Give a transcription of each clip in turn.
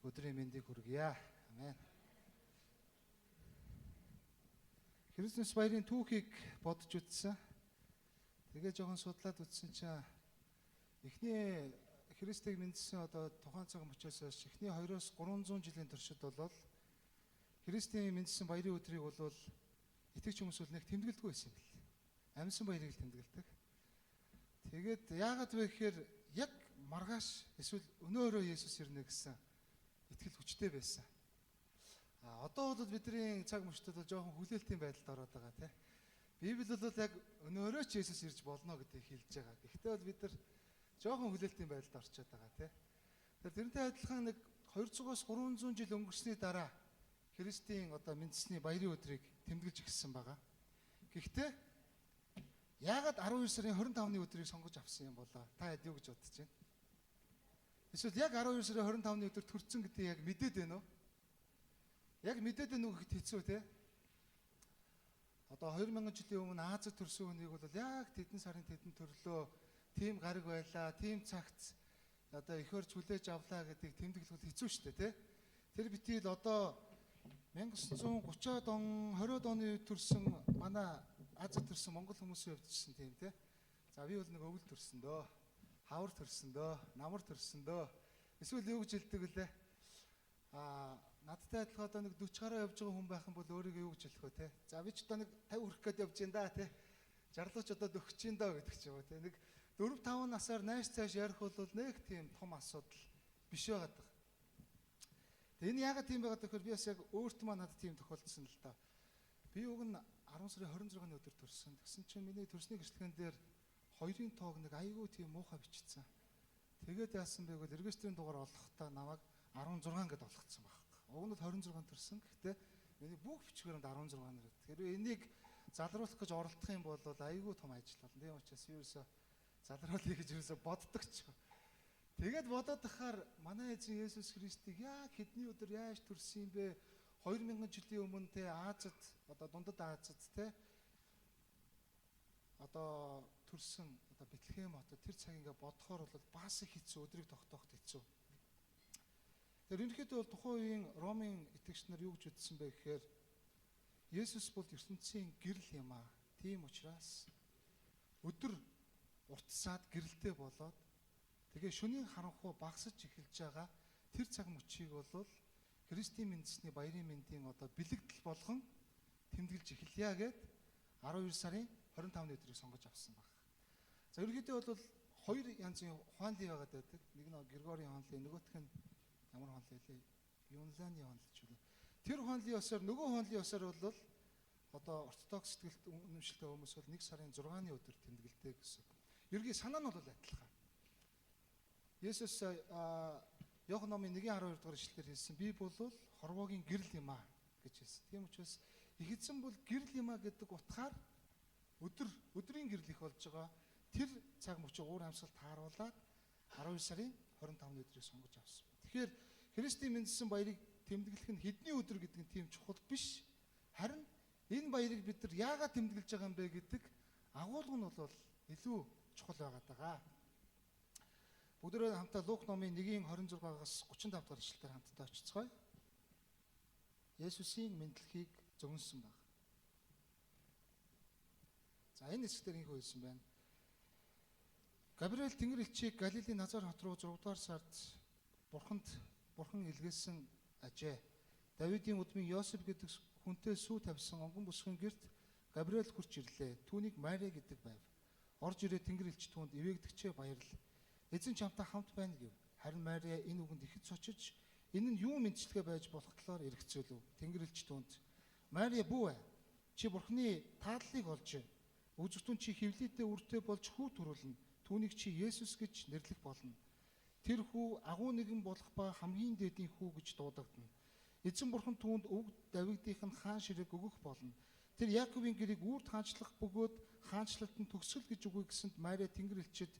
Өдрийн мэндийг хүргье. Амен. Христос баярын түүхийг бодож үзсэн. Тэгээ жоохон судлаад үзсэн чинь эхний Христийг мэндсэн одоо тухайн цаг мөчөөс хойш эхний 2-оос 300 жилийн туршид бол Христийн мэндсэн баярын өдрийг бол итгэгч хүмүүс бол нэг тэмдэглэдэггүй байсан юм бэл. Амьсан баярыг л тэмдэглэдэг. Тэгээд яагаад вэ гэхээр яг маргааш эсвэл өнөөрөө Есүс ирнэ гэсэн итгэл хүчтэй байсан. А одоо бол бидний цаг мөчтөд бол жоохон хүлээлтийн байдалд ороод байгаа тий. Библи бол яг өнөөрөө ч Есүс ирж болно гэдгийг хэлж байгаа. Гэхдээ бол бид нар жоохон хүлээлтийн байдалд орчод байгаа тий. Тэгэхээр тэрнтэй адилхан нэг 200-аас 300 жил өнгөрсний дараа Христийн одоо мэндсэний баярын өдрийг тэмдэглэж эхэлсэн байгаа. Гэхдээ яагаад 12 сарын 25-ны өдрийг сонгож авсан юм болоо? Та хэд юу гэж бодож байна? Эсвэл яг 12 сарын 25-ны өдөр төрсөн гэдгийг яг мэдээд байна уу? Яг мэдээд байна уу гэхэд хэцүү те. Одоо 2000 жилийн өмнө Азад төрсөн хүнийг бол яг тэдэн сарын тэдэн төрлөө тийм гараг байлаа, тийм цагт одоо их орж хүлээж авлаа гэдгийг тэмдэглэх хэцүү шүү дээ, тэ. Тэр битгийл одоо 1930-аад он, 20-од оны үед төрсөн манай Азад төрсөн монгол хүмүүсийн хувьд ч гэсэн тийм, тэ. За би бол нэг өвөл төрсөн дөө, хавар төрсөн дөө, намар төрсөн дөө. Эсвэл юу гэж хэлдэг вүлээ? Аа, надтай адилхан одоо нэг 40 гаруй явж байгаа хүн байх юм бол өөрийгөө юу гэж хэлэх вэ, тэ? За би ч одоо нэг 50 хүрэх гээд явж байна да, тэ. Жарлууч одоо дөхөж чинь дөө гэдэг ч юм уу, тэ. Нэг 4 5 насаар нааш цааш ярих бол нэг тийм том асуудал биш байгаад байгаа. Тэгээ энэ яагаад тийм байгаад гэхээр би бас яг өөрт маа надад тийм тохиолдсон л да. Би уг нь 10 сарын 26-ны өдөр төрсөн. Тэгсэн чинь миний төрсний гэрчлэгэн дээр хоёрын тоог нэг айгүй тийм муухай бичсэн. Тэгээд яасан бэ гэвэл регистрийн дугаар олохдоо намайг 16 гэд олгоцсон байхгүй. Уг нь 26 төрсөн. Гэхдээ миний бүх бичгээрээ 16 нэр. Тэгэхээр энийг залруулах гэж оролдох юм бол айгүй том ажил болно. Тийм учраас ерөөсөө залруулъя гэж ерөөсөө боддог ч. Тэгээд бодоод тахаар манай эзэн Есүс Христийг яг хэдний өдөр яаж төрсөн юм бэ? 2000 жилийн өмнө те Азад одоо дундад Азад те одоо төрсөн одоо Бэтлехэм хотод тэр цаг ингээ бодохоор бол бас их хэцүү, өдрийг тогтооход хэцүү. Тэгэхээр ерөнхийдөө бол тухайн үеийн Ромын итгэгч нар юу гэж үзсэн бэ гэхээр Есүс бол ертөнцийн гэрэл юм аа. Тийм учраас өдөр уртсаад гэрэлтэй болоод тэгээ шөнийн харанхуй багасж эхэлж байгаа тэр цаг мөчийг бол Христийн мэндсний баярын мэндийн одоо бэлэгдэл болгон тэмдэглэж эхэлье гэд 12 сарын 25-ны өдрийг сонгож авсан баг. За ерөнхийдөө бол хоёр янзын хуанли байгаад байдаг. Нэг нь Григорийн хуанли, нөгөөх нь ямар хуанли вэ? Юнланы хуанли ч үлээ. Тэр хуанли ёсоор нөгөө хуанли ёсоор бол одоо ортодокс сэтгэлт үнэмшилтэй хүмүүс бол 1 сарын 6-ны өдөр тэмдэглэдэг гэсэн. Ерөнхий санаа нь бол адилхан. Есүс Иохан номын 1:12 дугаар ишлэлээр хэлсэн: "Би бол хорвоогийн гэрэл юм аа" гэж хэлсэн. Тийм учраас их эзэн бол гэрэл юм аа гэдэг утгаар өдрийн гэрэл их болж байгаа. Тэр цаг мөчийг уур амьсгал тааруулаад 12 сарын 25-ны өдрийг сонгож авсан. Тэгэхээр Христийн мэндсэн баярыг тэмдэглэх нь хэдний өдөр гэдэг нь тийм чухал биш. Харин энэ баярыг бид нар яагаад тэмдэглэж байгаа юм бэ гэдэг агуулга нь бол илүү чухал байгаад байгаа. Бүгдээрээ хамтдаа Лук номын 1:26-аас 35 дугаар ишлэлээр хамтдаа очицгоё. Есүсийн мэдлэгийг зөгнсөн баг. За энэ хэсгээр ийхүү хэлсэн байна. Габриэл Тэнгэр элчийг Галилийн Назар хот руу 6 дугаар сард бурхан илгээсэн ажээ. Давидын удмын Йосеф гэдэг хүнтэй сүү тавьсан онгон бүсгүйн гэрт Габриэл хурч ирлээ. Түүнийг Мари гэдэг байв. Орж ирээ Тэнгэр элч түүнд ивээгдэгчээ баярл. Эзэн чамтай хамт байна гэв. Харин Мария энэ үгэнд ихэд цочиж энэ нь юу мэдчилгээ байж болох талаар эргэцүүлв. Тэнгэр элч түүнд Мария бүү ээ. Чи бурхны тааллыг олж үзэгтэн чи хөвлөдөө үртэй болж хүү төрүүлнэ. Түүнийг чи Есүс гэж нэрлэх болно. Тэр хүү агуу нэгэн болох ба хамгийн дээдийн хүү гэж дуудагдана. Эзэн бурхан түүнд өвөг Давидынх нь хаан ширээг өгөх болно. Тэр Яаковын гэрийг үрд хаанчлах бөгөөд хаанчлалт нь төгсгөл гэж үгүй гэсэнд Мария Тэнгэр элчид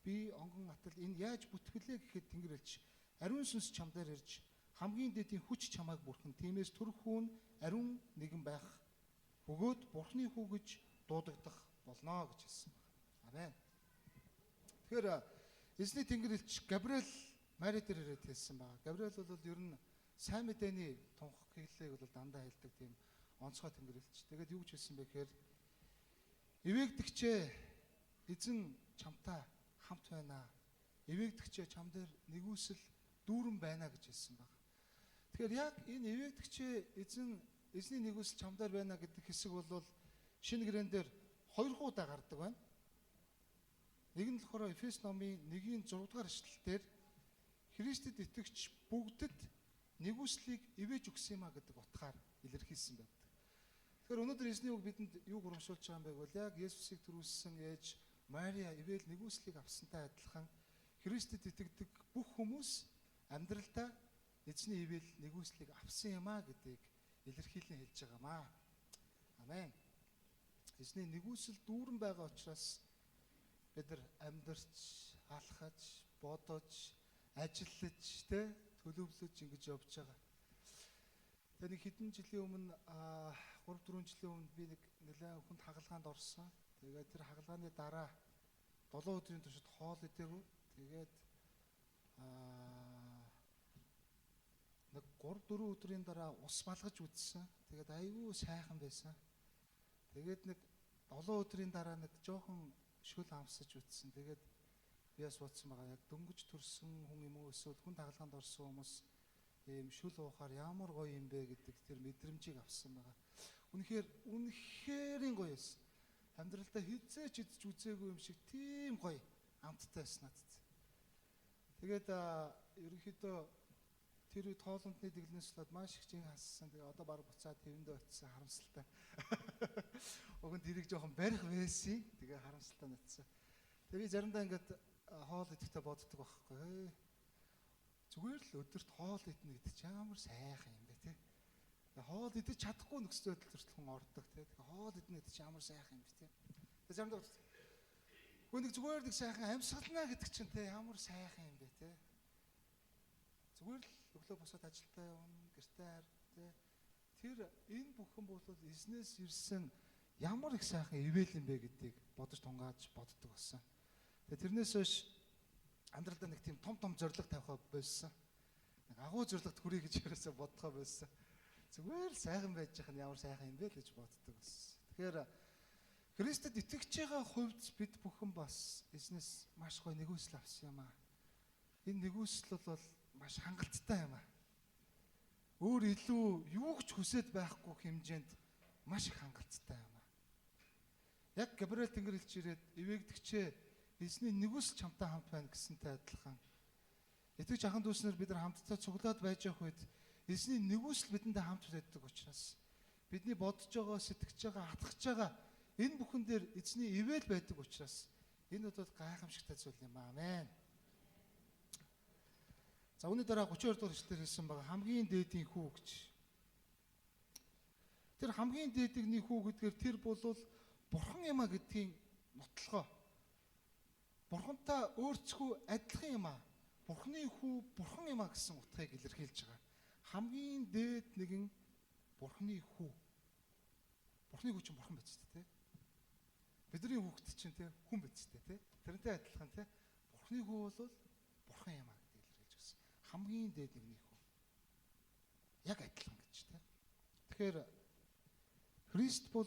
би онгон атал энэ яаж бүтгэлээ гэхэд Тэнгэр элч ариун сүнс чам дээр ирж хамгийн дээдийн хүч чамайг бүрхэн. Тиймээс төрөх хүн ариун нэгэн байх бөгөөд бурхны хүү гэж дуудагдах болно гэж хэлсэн байна. Амен. Тэгэхээр эзний Тэнгэр элч Габриэл Мари дээр ирээд хэлсэн байгаа. Габриэл бол ер нь сайн мэдээний тунхаг хэллийг бол дандаа хэлдэг тийм онцгой тэнгэрлэгч. Тэгээд юу гэж хэлсэн бэ гэхээр ивээгдэгчээ эзэн чамтай хамт байна. Ивээгдэгчээ чам дээр нэгүсэл дүүрэн байна гэж хэлсэн байна. Тэгэхээр яг энэ ивээгдэгчээ эзний нэгүсэл чам дээр байна гэдэг хэсэг бол шинэ гэрээн дээр 2 удаа гардаг байна. Нэг нь болохоор Эфес номын 1-ийн 6 дугаар эшлэлдэр Христэд итгэгч бүгдэд нэгүслийг ивэж өгсөн юм а гэдэг утгаар илэрхийлсэн байдаг. Тэгэхээр өнөөдөр эзний үг бидэнд юу урамшуулж байгаа юм бэ гэвэл яг Есүсийг төрүүлсэн ээж Мария ивэл нэгүслийг авсантай адилхан Христэд итгэдэг бүх хүмүүс амьдралдаа эзний ивэл нэгүслийг авсан юм а гэдгийг илэрхийлэн хэлж байгаа юм аа. Амен. Эзний нэгүсэл дүүрэн байгаа учраас бид нар амьдарч, алхаж, бодож, ажиллаж, тэ төлөвлөж ингэж явж байгаа. Тэгээ нэг хэдэн жилийн өмнө 3-4 жилийн өмнө би нэг нэлээд хүнд хагалгаанд орсон. Тэгээд тэр хагалгааны дараа 7 өдрийн туршид хоол идээгүй. Тэгээд нэг 3-4 өдрийн дараа ус балгаж үдсэн. Тэгээд айгүй сайхан байсан. Тэгээд нэг 7 өдрийн дараа нэг жоохон шөл амсаж үдсэн. Тэгээд би бас бодсон байгаа. Яг дөнгөж төрсөн хүн юм уу эсвэл хүнд хагалгаанд орсон хүмүүс ийм шүл уухаар ямар гоё юм бэ гэдэг тэр мэдрэмжийг авсан байгаа. Үнэхээр гоё байсан. Амьдралдаа хэзээ ч идэж үзээгүй юм шиг тийм гоё амттай байсан надад. Тэгээд ерөнхийдөө тэр үед хоолундны дэглэнээс болоод маш их чин хассан. Тэгээ одоо баг буцаад хэвэндээ очисон харамсалтай. Уг нь тэрийг жоохон барих байсан. Тэгээ харамсалтай натсан. Тэгээ би заримдаа ингээд хоол идэхдээ боддог байхгүй. Зүгээр л өдөрт хоол идэнэ гэдэг чинь ямар сайхан юм бэ те. Тэгээ хоол идэж чадахгүй нөхцөл байдал төрөл хүн ордог те. Тэгээ хоол идэнэ гэдэг чинь ямар сайхан юм бэ те. Тэгээ заримдаа боддог. Гүн нэг зүгээр нэг сайхан амьсгална гэдэг чинь те ямар сайхан юм бэ те. Зүгээр л өглөө босоод ажилдаа явна, гэртээ хар те. Тэр энэ бүхэн бол эзнээс ирсэн ямар их сайхан ивэл юм бэ гэдгийг бодож тунгааж боддог болсон. Тэгээ тэрнээс хойш амьдралдаа нэг тийм том том зорилго тавихаа болсон. Нэг агуу зорилгот хүрье гэж ерөөсөө боддохоо болсон. Зүгээр л сайхан байж байгаа нь ямар сайхан юм бэ л гэж боддог болсон. Тэгэхээр Христэд итгэж байгаа хувьд бид бүхэн бас эзнээс маш гоё нэгүсэл авсан юм аа. Энэ нэгүсэл бол маш хангалттай юм аа. Өөр илүү юу ч хүсээд байхгүй хэмжээнд маш их хангалттай юм аа. Яг Габриэл Тэнгэр элч ирээд ивээгдэгчээ эзний нэгүсэл чамтай хамт байна гэсэнтэй адилхан. Итгэж ахын дүүснэр бид нар хамтдаа цуглаад байж явах үед эзний нэгүсэл бидэндээ хамт байдаг учраас бидний бодож байгаа, сэтгэж байгаа, атгах байгаа энэ бүхэн дээр эзний ивэл байдаг учраас энэ бол гайхамшигтай зүйл юм аа. Амен. За үүний дараа 32 дугаар эшлэлээр хэлсэн байгаа хамгийн дээдийн хүү гэж. Тэр хамгийн дээдний хүү гэдгээр тэр бол бурхан юм а гэдгийн нотлогоо. Бурхантай өөрцгөө адилхан юм а. Бурханы хүү бурхан юм а гэсэн утгыг илэрхийлж байгаа. Хамгийн дээд нэгэн бурханы хүү. Бурханы хүү чинь бурхан биз дээ, тэ? Бидний хүүхэд чинь тэ хүн биз дээ, тэ? Тэрнтэй адилхан тэ? Бурханы хүү бол бурхан юм а гэдгийг илэрхийлж өгсөн. Хамгийн дээд нэгний хүү. Яг адилхан гэж тэ. Тэгэхээр Христ бол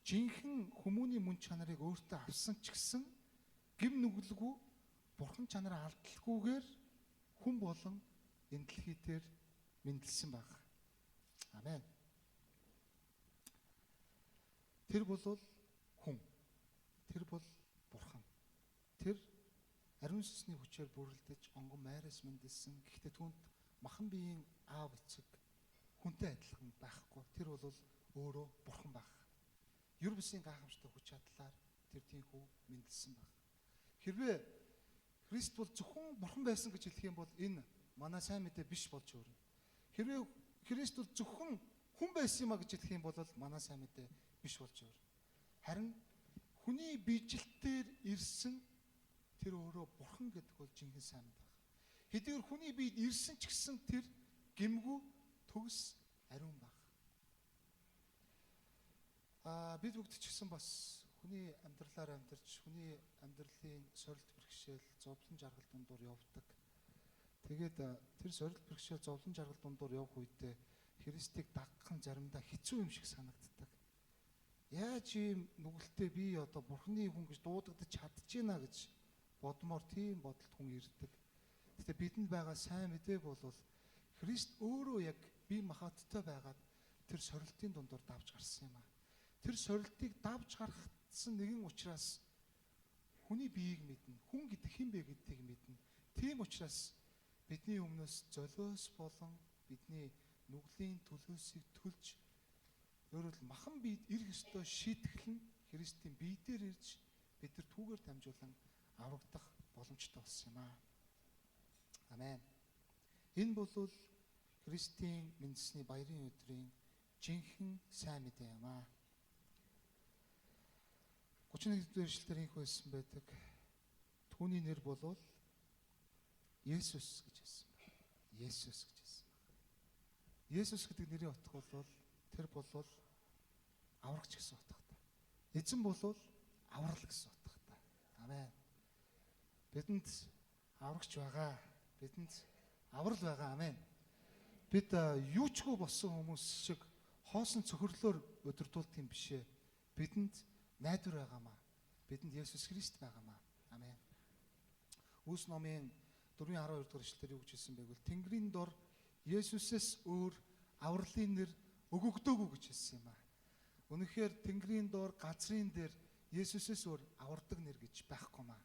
жинхэнэ хүмүүний мөн чанарыг өөртөө авсан ч гэсэн гим нүгэлгүй бурхан чанараа алдалгүйгээр хүн болон энэ дэлхий дээр мэндэлсэн баг. Амен. Тэр бол хүн. Тэр бол бурхан. Тэр ариун сүнсний хүчээр бүрлдэж онгон майраас мэндэлсэн. Гэхдээ түүнд махан биеийн аав эцэг хүнтэй адилхан байхгүй. Тэр бол өөрөө бурхан баг. Ер бусын гайхамшигтай хүч чадлаар тэр тийхүү мэндэлсэн баг. Хэрвээ Христ бол зөвхөн бурхан байсан гэж хэлэх юм бол энэ манай сайн мэдээ биш болж өөрнө. Хэрвээ Христ бол зөвхөн хүн байсан юм а гэж хэлэх юм бол манай сайн мэдээ биш болж өөрнө. Харин хүний биежилтээр ирсэн тэр өөрөө бурхан гэдэг бол жинхэнэ сайн мэдээ байна. Хэдийгээр хүний биед ирсэн ч гэсэн тэр гэмгүй төгс ариун баг. Бид бүгд ч гэсэн бас хүний амьдралаар амьдарч, хүний амьдралын сорилт бэрхшээл, зовлон жаргал дундуур явдаг. Тэгээд тэр сорилт бэрхшээл зовлон жаргал дундуур явх үедээ Христийг дагах нь заримдаа хэцүү юм шиг санагддаг. Яаж ийм нүгэлтэй би одоо Бурхны хүн гэж дуудагдаж чадчихна гэж бодмоор тийм бодолд хүн ирдэг. Гэхдээ бидэнд байгаа сайн мэдээ бол Христ өөрөө яг бие махбодтой байгаад тэр сорилтын дундуур давж гарсан юм аа. Тэр сорилтыг давж гаргасан нэгэн учраас хүний биеийг мэднэ. Хүн гэдэг хэн бэ гэдгийг мэднэ. Тийм учраас бидний өмнөөс золиос болон бидний нүглийн төлөөсийг төлж өөрөөр махан биед ирэх ёстой шийтгэл нь Христийн бие дээр ирж бид нар түүгээр дамжуулан аврагдах боломжтой болсон юм аа. Амен. Энэ бол Христийн мэндсэний баярын өдрийн жинхэнэ сайн мэдээ юм аа. 31 дугаар ишлэлээр инх байсан байдаг. Түүний нэр бол Есүс гэж хэлсэн байна. Есүс гэж хэлсэн байна. Есүс гэдэг нэрийн утга бол тэр бол аврагч гэсэн утгатай. Эзэн бол аврал гэсэн утгатай. Амен. Бидэнд аврагч байгаа. Бидэнд аврал байгаа. Амен. Бид юучгүй болсон хүмүүс шиг хоосон цөхрлөөр удирдуулдаг юм бишээ. Бидэнд найдвар байгаамаа. Бидэнд Есүс Христ байгаамаа. Амен. Үүс номын 4:12 дугаар ишлэлээр юу гэж хэлсэн бэ гэвэл Тэнгэрийн дор Есүсээс өөр авралын нэр өгөгдөөгүй гэж хэлсэн юм аа. Үнэхээр Тэнгэрийн дор газрын дээр Есүсээс өөр авардаг нэр гэж байхгүй маа.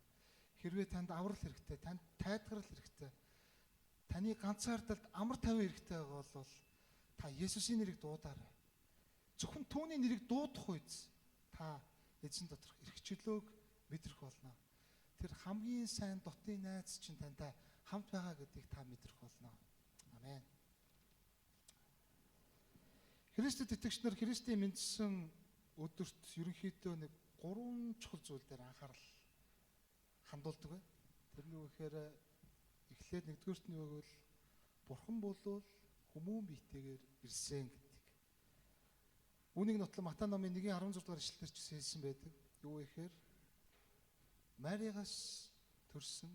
Хэрвээ танд аврал хэрэгтэй, танд тайлгарл хэрэгтэй, таны ганцаардалд амар тайван хэрэгтэй байгаа бол та Есүсийн нэрийг дуудаарай. Зөвхөн түүний нэрийг дуудах үед та эзэн доторх эрхчлөөг мэдрэх болно. Тэр хамгийн сайн дотны найз чинь тантай хамт байгаа гэдгийг та мэдрэх болно. Амен. Христэд итгэгч нар Христийн мэндсэн өдөрт ерөнхийдөө нэг гурван чухал зүйл дээр анхаарал хандуулдаг бай. Тэр нь юу гэхээр эхлээд нэгдүгээрт нь юу гэвэл Бурхан болвол хүмүүн биетэйгээр ирсэн гэдэг. Үүнийг нотлон Матай номын 1:16 дугаар ишлэлээр ч хэлсэн байдаг. Юу гэхээр Маригаас төрсөн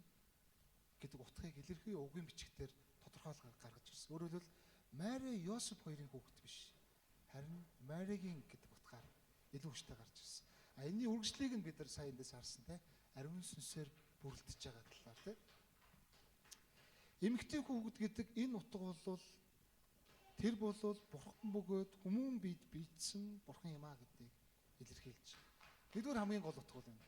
гэдэг утгыг илэрхий угийн бичгтэр тодорхойлол гаргаж ирсэн. Өөрөөр хэлбэл Мари Йосеф хоёрын хүүхэд биш. Харин Маригийн гэдэг утгаар илүү хүчтэй гарч ирсэн. А энэний үргэлжлэлийг нь бид нар сая эндээс харсан те. Ариун сүнсээр бүрэлдэж байгаа талаар те. Эмэгтэй хүүхэд гэдэг энэ утга бол тэр бол бурхан бөгөөд хүмүүн биед биетсэн бурхан юм а гэдгийг илэрхийлж байгаа. Нэгдүгээр хамгийн гол утга бол энэ.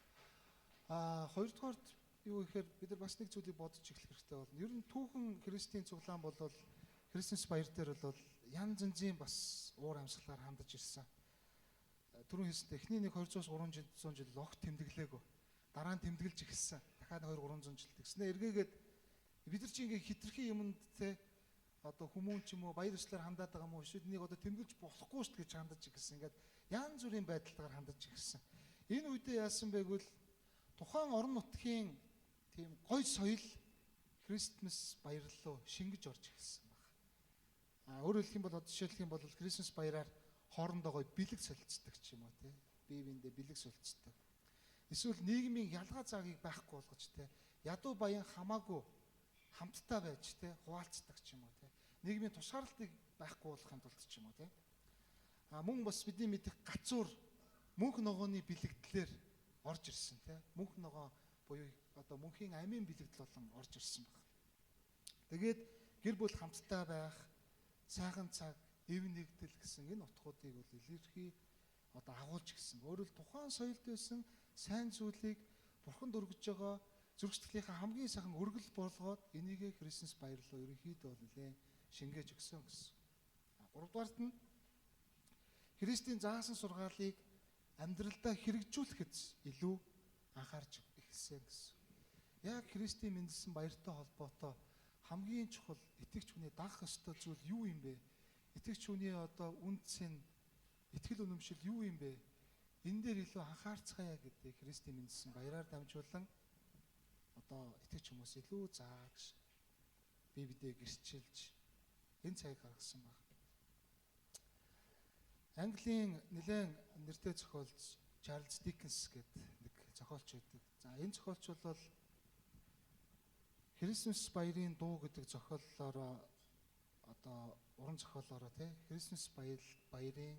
А хоёрдугаарт юу гэхээр бид нар бас нэг зүйлийг бодож эхлэх хэрэгтэй болно. Ер нь түүхэн Христийн цуглаан бол Христос баяр дээр бол янз янзын бас уур амьсгалаар хандаж ирсэн. Түрүүн хэлсэнтэй эхний нэг 200-300 жил огт тэмдэглээгүй. Дараа нь тэмдэглэж эхэлсэн. Дахиад 2-300 жил тэгснэ эргээгээд бид нар чи ингээ хитрхи юмд те одоо хүмүүн ч юм уу баяр ёслоор хандаад байгаа юм уу эсвэл энийг одоо тэмдэглэж болохгүй шүү гэж хандаж эхэлсэн. Ингээд янз бүрийн байдалтайгаар хандаж эхэлсэн. Энэ үедээ яасан бэ гэвэл тухайн орон нутгийн тийм гой соёл Христмас баярлалуу шингэж орж эхэлсэн баг. А өөрөөр хэлэх юм бол одоо жишээлх юм бол Христмас баяраар хоорондоо гой бэлэг солилцдог ч юм уу те. Бие биендээ бэлэг солилцдог. Эсвэл нийгмийн ялгаа заагийг байхгүй болгож те. Ядуу баян хамаагүй хамтдаа байж те хуваалцдаг ч юм уу те. Нийгмийн тусгаарлалтыг байхгүй болгохын тулд ч юм уу те. А мөн бас бидний мэдих гацуур мөнх ногооны бэлэгдлэр орж ирсэн те. Мөнх ногоо буюу одоо мөнхийн амийн бэлэгдэл болон орж ирсэн баг. Тэгээд гэр бүл хамтдаа байх, сайхан цаг, эв нэгдэл гэсэн энэ утгуудыг бол илэрхий одоо агуулж гисэн. Өөрөөр тухайн соёлд байсан сайн зүйлийг бурханд өргөж байгаа зүрх сэтгэлийнхаа хамгийн сайхан өргөл болгоод энийгээ Христос баярлалаа ерөнхийдөө бол нэлээд шингээж өгсөн гэсэн. Гуравдугаарт нь Христийн заасан сургаалыг амьдралдаа хэрэгжүүлэхэд илүү анхаарч эхэлсэн гэсэн. Яг Христийн мэндэлсэн баяртай холбоотой хамгийн чухал итгэгч хүний дагах ёстой зүйл юу юм бэ? Итгэгч хүний одоо үндэс нь итгэл үнэмшил юу юм бэ? Энэ дээр илүү анхаарцгаая гэдэг Христийн мэндэлсэн баяраар дамжуулан одоо итгэгч хүмүүс илүү зааж бие биедээ гэрчилж энэ цагийг гаргасан баг. Английн нэлээд нэртэй зохиолч Чарльз Диккенс гэдэг нэг зохиолч байдаг. За энэ зохиолч бол Christmas баярын дуу гэдэг зохиоллоор одоо уран зохиолоороо тий Christmas баярын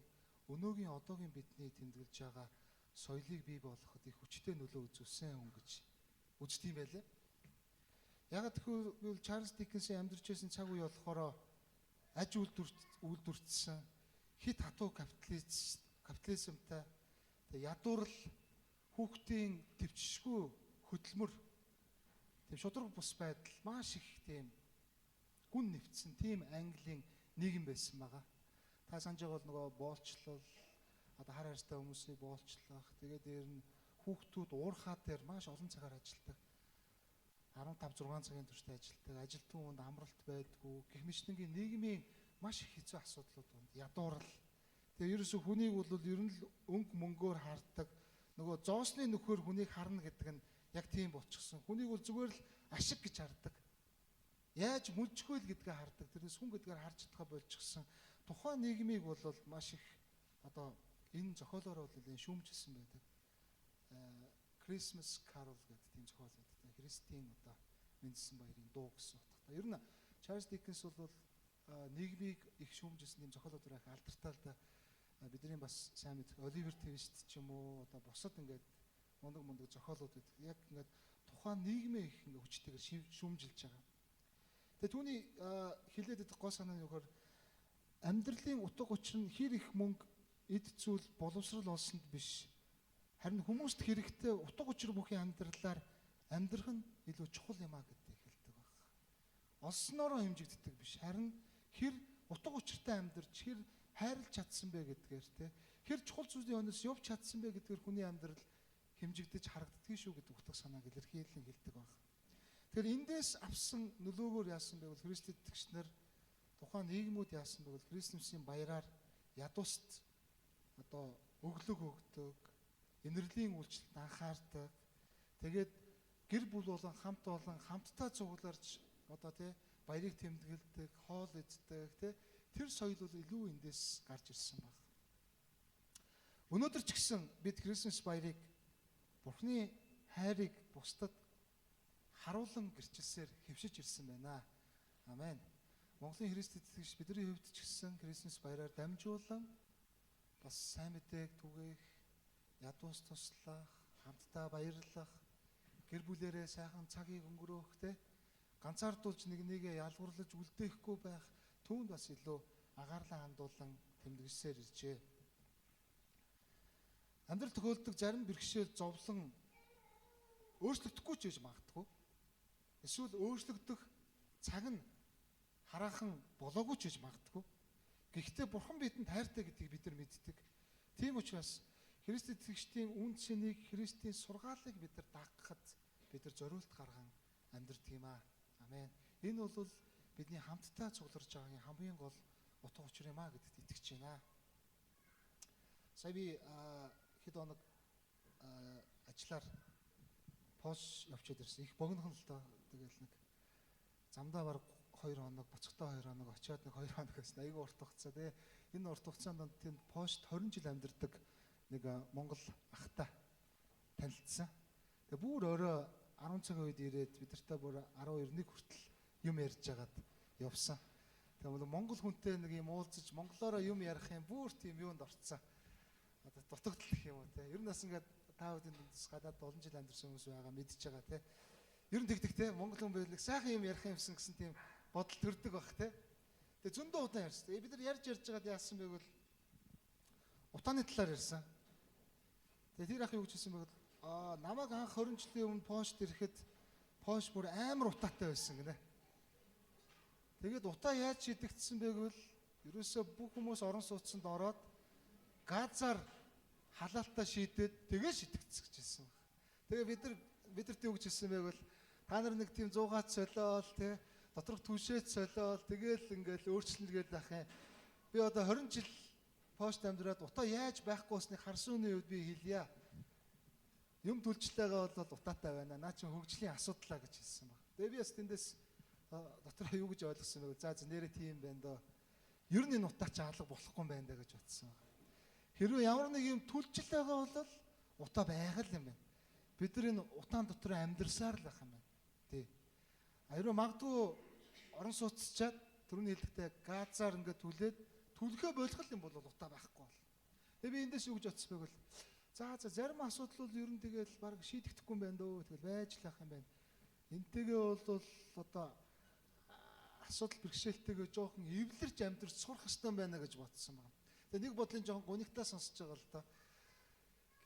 өнөөгийн одоогийн бидний тэмдэглэж байгаа соёлыг бий болгоход их хүчтэй нөлөө үзүүлсэн хүн гэж үздэг юм байлээ. Яг гэвэл Чарльз Диккенсийн амьдарч байсан цаг үе болохоор аж үйлдвэртсэн хит хатуу капитализмтай тэг ядуурл хүүхдийн төвчшгүй хөдөлмөр тийм шудраг бус байдал маш их тийм гүн нэвтсэн тийм Английн нийгэм байсан байгаа. Та санаж байгаа бол нөгөө боолчлол одоо хар харьстай хүмүүсийг боолчлох тэгээд дээр нь хүүхдүүд уурхаа дээр маш олон цагаар ажилладаг. 15 6 цагийн туршид ажилладаг. Ажилтан хүнд амралт байдгүй. Гэх мэтчилэнгийн нийгмийн маш их хэцүү асуудлууд байна. Ядуурл. Тэгээ ерөөсө хүнийг бол ер нь л өнгө мөнгөөр хардаг. Нөгөө зоосны нөхөр хүнийг харна гэдэг нь яг тийм болчихсон. Хүнийг бол зүгээр л ашиг гэж хардаг. Яаж мүлжих вэ гэдгээ хардаг. Тэрнээс хүн гэдгээр харж чадхаа болчихсон. Тухайн нийгмийг бол маш их одоо энэ зохиолоор бол энэ шүүмжилсэн байдаг. Christmas Carol гэдэг тийм зохиол байдаг. Христийн одоо мэндэлсэн баярын дуу гэсэн утгатай. Ер нь Чарльз Диккенс бол нийгмийг их шүүмжилсэн тийм зохиолууд их алдартай л да. Бидний бас сайн мэдэх Оливер Твист ч юм уу одоо бусад ингээд мундаг зохиолууд байдаг. Яг ингээд тухайн нийгмээ их ингээд хүчтэйгээр шүүмжилж байгаа. Тэгээ түүний хэлээд идэх гол санаа нь юу гэхээр амьдралын утга учир нь хэр их мөнгө эд зүйл боловсрал олсонд биш. Харин хүмүүст хэрэгтэй утга учир бүхий амьдралаар амьдрах нь илүү чухал юм а гэдгийг хэлдэг баг. Олсноороо хэмжигддэг биш. Харин хэр утга учиртай амьдарч хэр хайрлж чадсан бэ гэдгээр те хэр чухал зүйлийн өнөөс явж чадсан бэ гэдгээр хүний амьдрал хэмжигдэж харагддгийг шүү гэдэг утга санааг илэрхийлэн хэлдэг баг. Тэгэхээр эндээс авсан нөлөөгөөр яасан бэ бол Христэд итгэгч нар тухайн нийгмүүд яасан бэ бол Христосийн баяраар ядууст одоо өглөг өгдөг, энерлийн үйлчлэлд анхаардаг. Тэгээд гэр бүл болон хамт олон хамтдаа цугларч одоо тий баярыг тэмдэглэдэг, хоол иддэг тий тэр соёл бол илүү эндээс гарч ирсэн баг. Өнөөдөр ч гэсэн бид Christmas баярыг Бурхны хайрыг бусдад харуулан гэрчилсээр хэвшиж ирсэн байна. Амен. Монголын Христ итгэгч бидний хувьд ч гэсэн Christmas баяраар дамжуулан бас сайн мэдээг түгээх, ядуус туслах, хамтдаа баярлах, гэр бүлэрээ сайхан цагийг өнгөрөөх те ганцаардуулж нэг нэгээ ялгуурлаж үлдээхгүй байх түүнд бас илүү анхаарлаа хандуулан тэмдэглэсээр иржээ. Амьдрал тохиолддог зарим бэрхшээл зовлон өөрчлөгдөхгүй ч гэж магадгүй. Эсвэл өөрчлөгдөх цаг нь хараахан болоогүй ч гэж магадгүй. Гэхдээ Бурхан бидэнд хайртай гэдгийг бид нар мэддэг. Тийм учраас Христ итгэгчдийн үн цэнийг Христийн сургаалыг бид нар дагахад бид нар зориулт гарган амьдрдаг юм аа. Амен. Энэ бол бидний хамтдаа цугларч байгаагийн хамгийн гол утга учир юм аа гэдэгт итгэж байна. Сая би хэд хоног ажиллаар Польш явчаад ирсэн. Их богинохон л доо. Тэгэл нэг замдаа бараг 2 хоног, буцахтаа 2 хоног, очиад нэг 2 хоног гэсэн. Айгүй урт хугацаа тий. Энэ урт хугацаанд тэнд Польшд 20 жил амьдардаг нэг монгол ахтай танилцсан. Тэгээ бүр орой 10 цагийн үед ирээд бид нартай бүр 12-ыг хүртэл юм ярьж хагаад явсан. Тэгээ монгол хүнтэй нэг юм уулзаж монголоороо юм ярих юм бүр тийм юунд орцсон. Одоо дутагдал гэх юм уу те. Ер нь бас ингээд та бүдийн дундас гадаад олон жил амьдарсан хүмүүс байгаа мэдчихэж байгаа те. Ер нь тэгдэг те. Монгол хүн байл нэг сайхан юм ярих юмсан гэсэн тийм бодол төрдөг бах те. Тэгээ зөндөө удаан ярьсан. Тэгээ бид нар ярьж байгаад яасан бэ гэвэл утааны талаар ярьсан. Тэгээ тэр ах юу гэж хэлсэн бэ гэвэл намайг анх 20 жилийн өмнө Польшд ирэхэд Польш бүр амар утаатай байсан гинэ. Тэгээд утаа яаж шидэгдсэн бэ гэвэл ерөөсөө бүх хүмүүс орон сууцсанд ороод газар халаалтаа шийдээд тэгээ шидэгдсэн гэж хэлсэн баг. Тэгээ бидэрт юу гэж хэлсэн бэ гэвэл та нар нэг тийм зуугаад солиол те доторх түшээд солиол тэгээл ингээл өөрчлөнө гээд байх юм. Би одоо 20 жил Польшд амьдраад утаа яаж байхгүй болсныг харсан үний үед би хэлье. Юм түлжлээгээ бол утаатай байна. Наа чи хөгжлийн асуудлаа гэж хэлсэн баг. Тэгээ би бас тэндээс дотроо юу гэж ойлгосон бэ? За нэрээ тийм байна доо. Ер нь энэ утаа чи алга болохгүй юм байна даа гэж бодсон баг. Хэрвээ ямар нэг юм түлжил байгаа бол утаа байх л юм байна. Бид нар энэ утаан дотор амьдарсаар л байх юм байна. Тий. Ариу магадгүй орон сууцчаад түрүүний хэлэхдээ газар ингээд түлээд түлхээ болох юм бол утаа байхгүй бол. Тэгээ би эндээс юу гэж бодсон бэ гэвэл за зарим асуудал бол ер нь тэгэл баг шийдэгдэхгүй юм байна дөө. Тэгэл байж л ах юм байна. Энтэйгээ бол одоо асуудал бэрхшээлтэйгээ жоохон эвлэрч амьдрч сурах хэрэгтэй байна гэж бодсон байна. Тэгээ нэг бодлын жоохон гунигтаа сонсож байгаа л да.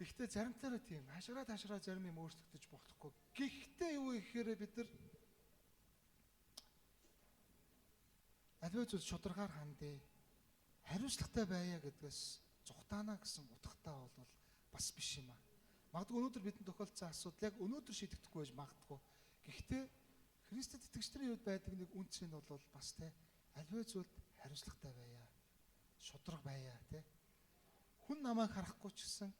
Гэхдээ заримтаараа тийм хашгираа зарим юм өөрчлөгдөж болохгүй. Гэхдээ юу гэхээр бид нар аливаа зүйл шударгаар хандъя. Хариуцлагатай байя гэдгээс зүхтаана гэсэн утгатай бол бас биш юм аа. Магадгүй өнөөдөр бидэнд тохиолдсон асуудал яг өнөөдөр шийдэгдэхгүй байж магадгүй. Гэхдээ Христэд итгэгч нарын хувьд байдаг нэг үнц нь бол бас те аливаа зүйлд хариуцлагатай байя. Шудраг байя те. Хүн намайг харахгүй ч гэсэн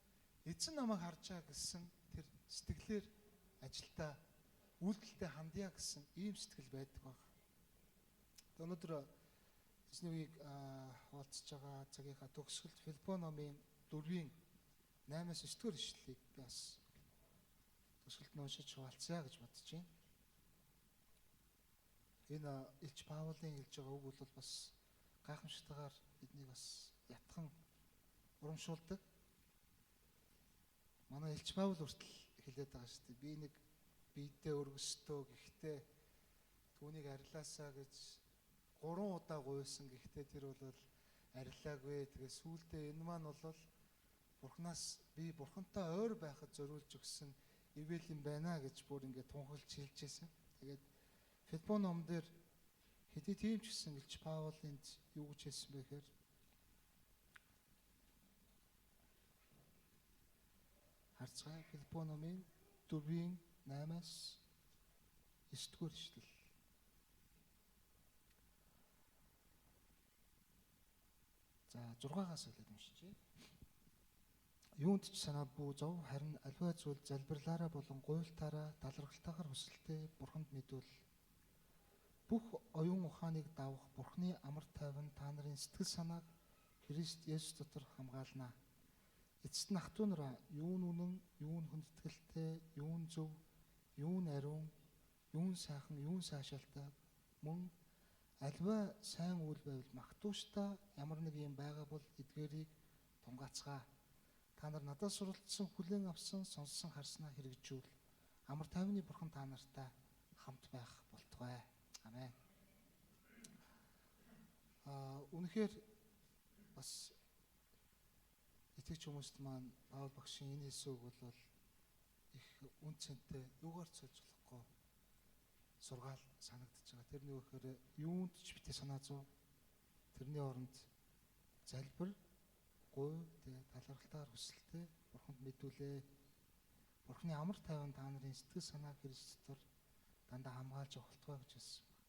эзэн намайг харж байгаа гэсэн тэр сэтгэлээр ажилдаа үйлдэлтэй хандъя гэсэн ийм сэтгэл байдаг баг. Өнөөдөр эзний үгийг хуваалцж байгаа цагийнхаа төгсгөлд Филиппо номын 4-ийн 8-аас 9-р ишлэлийг би бас төгсгөлд нь уншиж хуваалцъя гэж бодож байна. Энэ Элч Паулын хэлж байгаа үг бол бас гайхамшигтайгаар биднийг бас ятхан урамшуулдаг. Манай Элч Паул хүртэл хэлээд байгаа шүү дээ. Би нэг биедээ өргөстөө, гэхдээ түүнийг арилаасаа гэж 3 удаа гуйсан, гэхдээ тэр бол арилаагүй. Тэгээ сүүлдээ энэ маань бол Бурханаас би Бурхантай ойр байхад зориулж өгсөн ивэл юм байна гэж бүр ингээд тунхаглаж хэлж байсан. Тэгээд Филиппо ном дээр хэдий тийм ч гэсэн Элч Паул энд юу гэж хэлсэн бэ гэхээр харцгаая. Филиппо номын 4-ийн 8-аас 9-р ишлэл. За 6-аас эхлээд уншижээ. Юунд ч санаа бүү зов, харин аливаа зүйл залбирлаараа болон гуйлтаараа талархалтайгаар хүсэлтээ Бурханд мэдүүл. Бүх оюун ухааныг давах Бурхны амар тайван та нарын сэтгэл санааг Христ Есүс дотор хамгаална. Эцэст нь ах トゥ нараа юу нь үнэн, юу нь хүндэтгэлтэй, юу нь зөв, юу нь ариун, юу нь сайхан, юу нь сайшаалтай мөн аливаа сайн үйл байвал магтууштай ямар нэг юм байгаа бол эдгээрийг тунгаацгаа. Та нар надаас суралцсан, хүлээн авсан, сонссон, харснаа хэрэгжүүл. Амар тайвны Бурхан та нартай хамт байх болтугай. Амен. Үнэхээр бас итгэгч хүмүүст маань Паул багшийн энэ хэлсэн үг бол их үн цэнтэй юугаар цолж болохгүй сургаал санагдаж байгаа. Тэр нэг гэхээр юунд ч битээ санаа зов. Тэрний оронд залбир, гуй, тэгээ талархалтайгаар хүсэлтээ Бурханд мэдүүлээ. Бурхны амар тайван та нарын сэтгэл санаа Христ дотор дандаа хамгаалж явах болтугай гэж хэлсэн байна.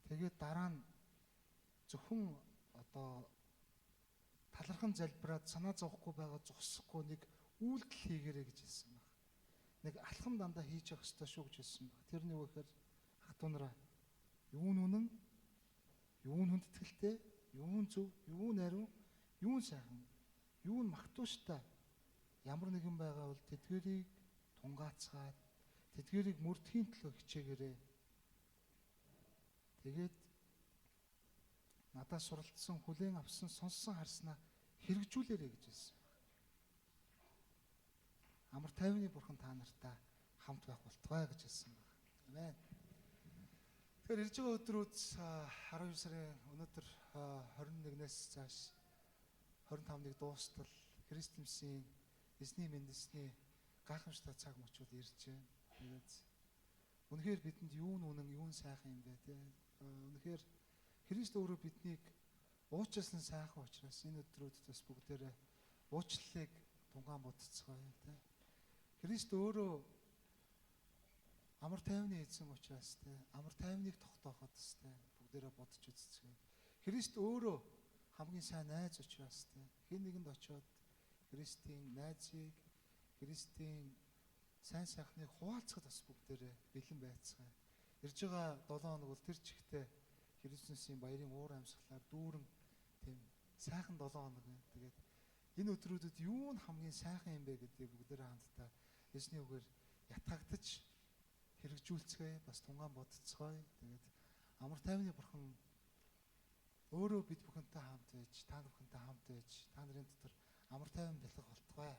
Тэгээд дараа нь зөвхөн одоо талархан залбираад санаа зовхгүй байгаа зогсохгүй нэг үйлдэл хийгэрэй гэж хэлсэн баг. Нэг алхам дандаа хийж явах ёстой шүү гэж хэлсэн баг. Тэр нэг үхээр ах トゥ нараа юу нь үнэн, юу нь хүндэтгэлтэй, юу нь зөв, юу нь ариун, юу нь сайхан, юу нь магтууштай ямар нэгэн байгаа бол тэдгэрийг тунгаацгаад тэдгэрийг мөрдөхийн төлөө хичээгээрэй. Тэгээд надаас суралцсан, хүлээн авсан, сонссон, харснаа хэрэгжүүлээрэй гэж хэлсэн байна. Амар тайвны Бурхан та нартай хамт байх болтугай гэж хэлсэн байна. Амен. Тэгэхээр ирж байгаа өдрүүд 12 сарын өнөөдөр 21-ээс цааш 25-ыг дуустал Христмсийн эзний мэндэлсний гайхамшигтай цаг мөчүүд ирж байна. Тэгээд үнэхээр бидэнд юу нь үнэн, юу нь сайхан юм бэ те. Үнэхээр Христ өөрөө биднийг уучлсан сайхан учраас энэ өдрүүдэд бас бүгдээрээ уучлалыг тунгаан бодцгоё те. Христ өөрөө амар тайвны эзэн учраас те, амар тайвныг тогтооход те бүгдээрээ бодож үзцгээе. Христ өөрөө хамгийн сайн найз учраас те, хэн нэгэнд очиод Христийн найзыг, Христийн сайн сайхныг хуваалцахад бас бүгдээрээ бэлэн байцгаая. Ирж байгаа 7 хоног бол тэр чигтээ Христосийн баярын уур амьсгалаар дүүрэн тийм сайхан 7 хоног байна. Тэгээд энэ өдрүүдэд юу нь хамгийн сайхан юм бэ гэдгийг бүгдээрээ хамтдаа эзний үгээр ятгагдаж Хэрэгжүүлцгээе, бас тунгаан бодцгоё. Тэгээд амар тайвны бурхан өөрөө бид бүхэнтэй хамт байж, та бүхэнтэй хамт байж, та нарын дотор амар тайван бэлэг болтугай.